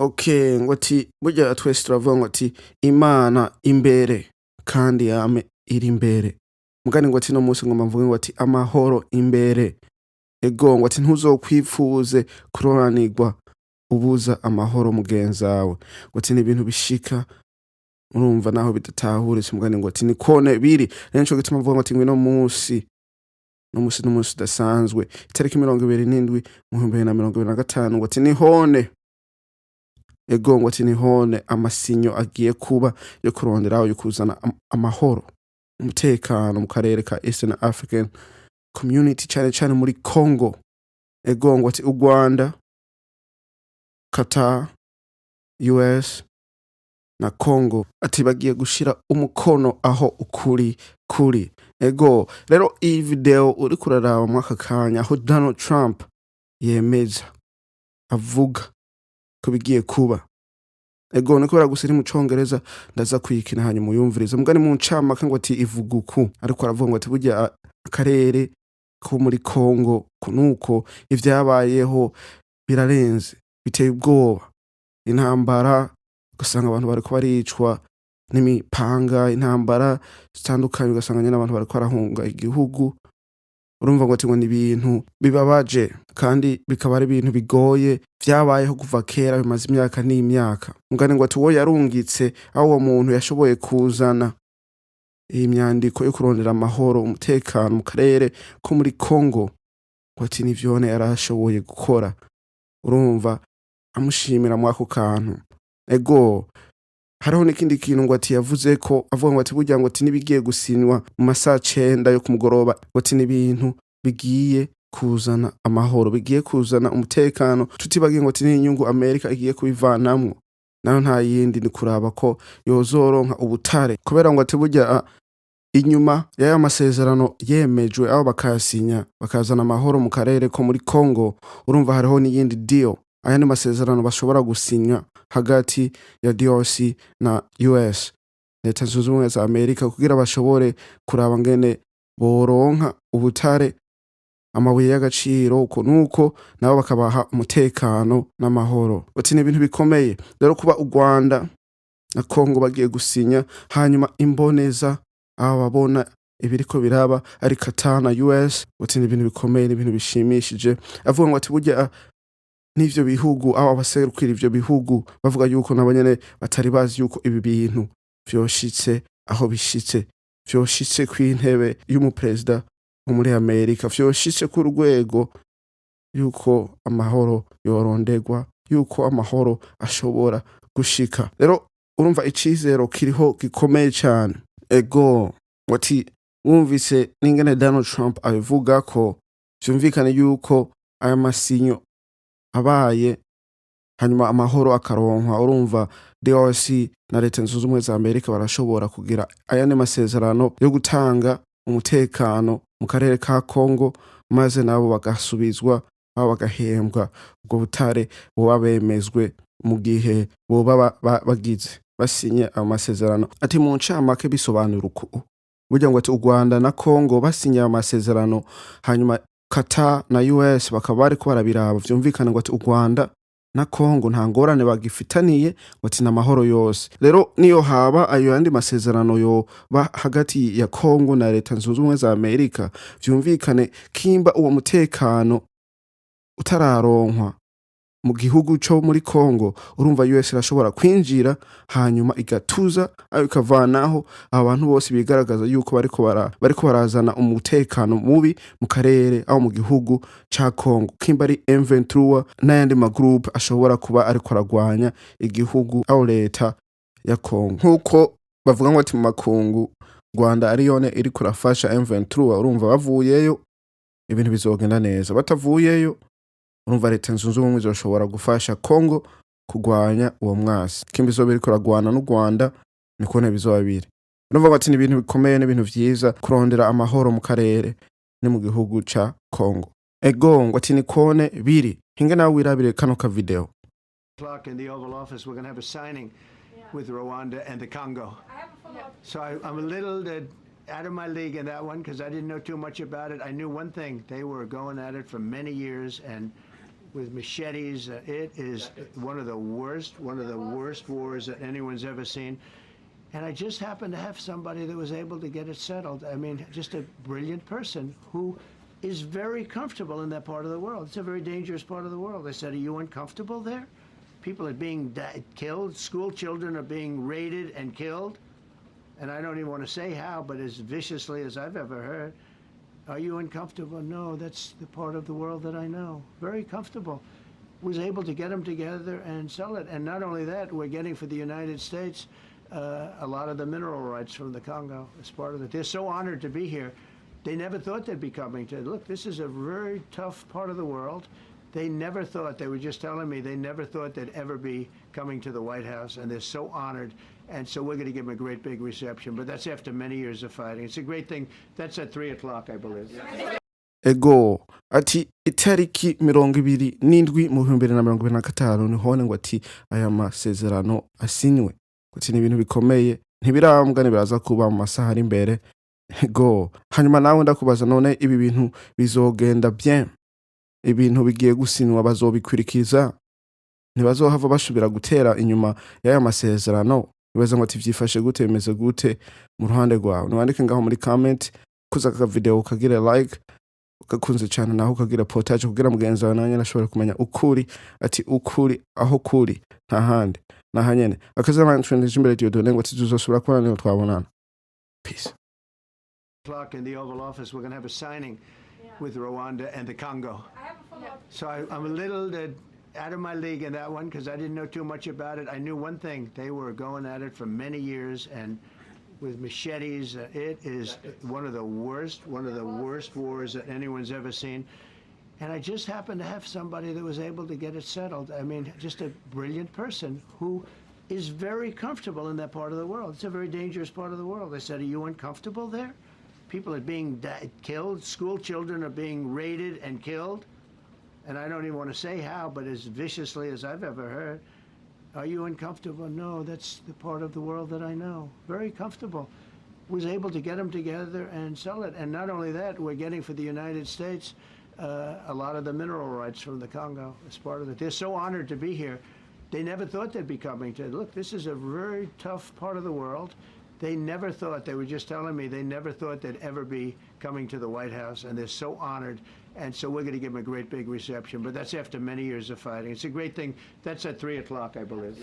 Okay, ngo ati burya twese turavuga ngo ati Imana imbere kandi yame iri imbere. Mugani ngo ati no munsi ngomba mvuge ngo ati amahoro imbere. Ego, ngo ati ntuzokwipfuze kuroranirwa ubuza amahoro mugenzawe. Ngo ati ni ibintu bishika, urumva, naho bidatahuritse. Mugani ngo ati nikone biri. Rero nico gituma mvuga ngo ati ngwino munsi no munsi n'umunsi udasanzwe, itariki 27 mu 2025. Ngo ati nihone, ego, ngo ati nihone amasinyo agiye kuba yo kurondera yo kuzana amahoro, umutekano mu karere ka Eastern African Community, cyane cyane muri Congo. Ego, ngo ati u Rwanda, Qatar, US na Congo ati bagiye gushira umukono aho ukuri kuri. Ego, rero iyi video uri kuraraba muri aka kanya aho Donald Trump yemeza avuga ko bigiye kuba. Ego, ni kubera gusa iri mu Congereza, ndaza kuyikina hanyuma uyumvirize. Mugani mu ncamake ngo ati ivuga uku, ariko aravuga ngo ati burya akarere ko muri Congo nuko ivyabayeho birarenze, biteye ubwoba. Intambara, ugasanga abantu bariko baricwa n'imipanga, intambara zitandukanye, ugasanga nyene abantu bariko barahunga igihugu. Urumva ngo ati ngo ni ibintu bibabaje kandi bikaba ari ibintu bigoye vyabayeho kuva kera, bimaze imyaka n'imyaka. Mugani ngo ati uwo yarungitse, aho uwo muntu yashoboye kuzana iyi myandiko yo kurondera amahoro, umutekano mu karere ko muri Congo, ngo ati nivyone yarashoboye gukora. Urumva amushimira muri ako kantu. Ego, hariho n'ikindi kintu ngo ati yavuze ko avuga ngo ati burya ngo ati nibigiye gusinywa mu masaha 9 yo ku mugoroba, ngo ati n'ibintu bigiye kuzana amahoro, bigiye kuzana umutekano, tutibagiye ngo ati n'inyungu Amerika igiye kubivanamwo nayo nta yindi, ni kuraba ko yozoronka ubutare. Kubera ngo ati burya inyuma y'ayo masezerano yemejwe, aho bakayasinya, bakazana amahoro mu karere ko muri Congo, urumva hariho n'iyindi deal, ayandi masezerano bashobora gusinya hagati ya DRC na US, Leta Zunze Ubumwe za Amerika, kugira bashobore kuraba ngene boronka ubutare, amabuye y'agaciro, uko nuko nabo bakabaha umutekano n'amahoro. Bati ni ibintu bikomeye rero kuba u Rwanda na Congo bagiye gusinya, hanyuma imboneza aba babona ibiriko biraba ari Qatar na US. Bati ni ibintu bikomeye, ni ibintu bishimishije. Avuga ngo ati burya n'ivyo bihugu, aho abaserukira ivyo bihugu bavuga yuko nabo nyene batari bazi yuko ibi bintu vyoshitse aho bishitse, vyoshitse kw'intebe y'umuperezida wo muri Amerika, vyoshitse ku rwego yuko amahoro yorondegwa, yuko amahoro ashobora gushika. Rero urumva icizero kiriho gikomeye cane. Ego, ati wumvise n'ingene Donald Trump abivuga ko vyumvikane yuko aya masinyo abaye, hanyuma amahoro akaronkwa, urumva DRC na Leta Zunze Ubumwe za Amerika barashobora kugira ayandi masezerano yo gutanga umutekano mu karere ka Congo, maze nabo bagasubizwa aho bagahembwa ubwo butare buba bemezwe mu gihe boba bagize basinye ayo masezerano. Ati mu ncamake bisobanura uku: burya ngo ati u Rwanda na Congo basinye ayo masezerano, hanyuma Qatar na US bakaba bariko barabiraba, vyumvikana ngo ati u Rwanda na Congo nta ngorane bagifitaniye, ngo ati n'amahoro yose. Rero niyo haba ayo yandi masezerano yoba hagati ya Congo na Leta Zunze Ubumwe za Amerika, vyumvikane kimba uwo mutekano utararonkwa mu gihugu co muri Congo, urumva US irashobora kwinjira hanyuma igatuza ayo, ikavanaho abantu bose bigaragaza yuko bariko barazana umutekano mubi mu karere, aho mu gihugu ca Congo, kimba ari M23 n'ayandi ma groupe ashobora kuba ariko aragwanya igihugu aho leta ya Congo. Nkuko bavuga ngo ati mu makungu Rwanda ariyone iriko irafasha M23, urumva bavuyeyo ibintu bizogenda neza. Batavuyeyo, urumva Leta Zunze Ubumwe izoshobora gufasha Congo kugwanya uwo mwasi kimba izoba iriko iragwana n'u Rwanda. Niko bizoba biri. Urumva ngo ati ni ibintu bikomeye, n'ibintu vyiza kurondera amahoro mu karere ni mu gihugu ca Congo. Ego, ngo ati nikone biri. Hinge nawe wirabire kano ka video. O'clock in the Oval Office, we're going to have a signing with Rwanda and the Congo. So I'm a little out of my league in that one because I didn't know too much about it. I knew one thing: they were going at it for many years, and with machetes. It is one of the worst wars that anyone's ever seen. And I just happened to have somebody that was able to get it settled. I mean, just a brilliant person who is very comfortable in that part of the world. It's a very dangerous part of the world. I said, "Are you uncomfortable there? People are being killed. School children are being raided and killed. And I don't even want to say how, but as viciously as I've ever heard. Are you uncomfortable?" "No, that's the part of the world that I know." Very comfortable. Was able to get them together and sell it. And not only that, we're getting for the United States a lot of the mineral rights from the Congo as part of it. They're so honored to be here. They never thought they'd be coming to. Look, this is a very tough part of the world. They never thought, they were just telling me, they never thought they'd ever be coming to the White House, and they're so honored. And so we're going to give them a great big reception. But that's after many years of fighting. It's a great thing. That's at 3 o'clock, I believe. Ego, ati itariki 27 mu 2025 nihone ngo ati aya masezerano asinywe, ati ni ibintu bikomeye, ntibirambwa, ntibiraza kuba mu masaha ari imbere. Ego, hanyuma nawe ndakubaza, none ibi bintu bizogenda bien? Ibintu bigiye gusinywa bazobikurikiza? Ntibazohava basubira gutera inyuma y'aya masezerano? Ibaza ngo ati vyifashe gute, bimeze gute mu ruhande rwawe? Niwandike ngaho muri comment. Kuza aka video ukagira like, ugakunze cyane, naho ukagira partage kugira mugenzi wawe nawe nyene ashobore kumenya ukuri, ati ukuri aho kuri nta handi naha nyene. Akazamana imbere Dieudonne ngo ati tuzosubira kubona niho twabonana. Peace. O'clock in the Oval Office, we're going to have a signing with Rwanda and the Congo. So I'm a little out of my league in that one because I didn't know too much about it. I knew one thing: they were going at it for many years and with machetes. It is one of the worst wars that anyone's ever seen. And I just happened to have somebody that was able to get it settled. I mean, just a brilliant person who is very comfortable in that part of the world. It's a very dangerous part of the world. I said, "Are you uncomfortable there? People are being killed. School children are being raided and killed. And I don't even want to say how, but as viciously as I've ever heard. Are you uncomfortable?" "No, that's the part of the world that I know." Very comfortable. Was able to get them together and sell it. And not only that, we're getting for the United States a lot of the mineral rights from the Congo as part of it. They're so honored to be here. They never thought they'd be coming to. Look, this is a very tough part of the world. They never thought, they were just telling me, they never thought they'd ever be coming to the White House, and they're so honored. And so we're going to give them a great big reception. But that's after many years of fighting. It's a great thing. That's at 3 o'clock, I believe.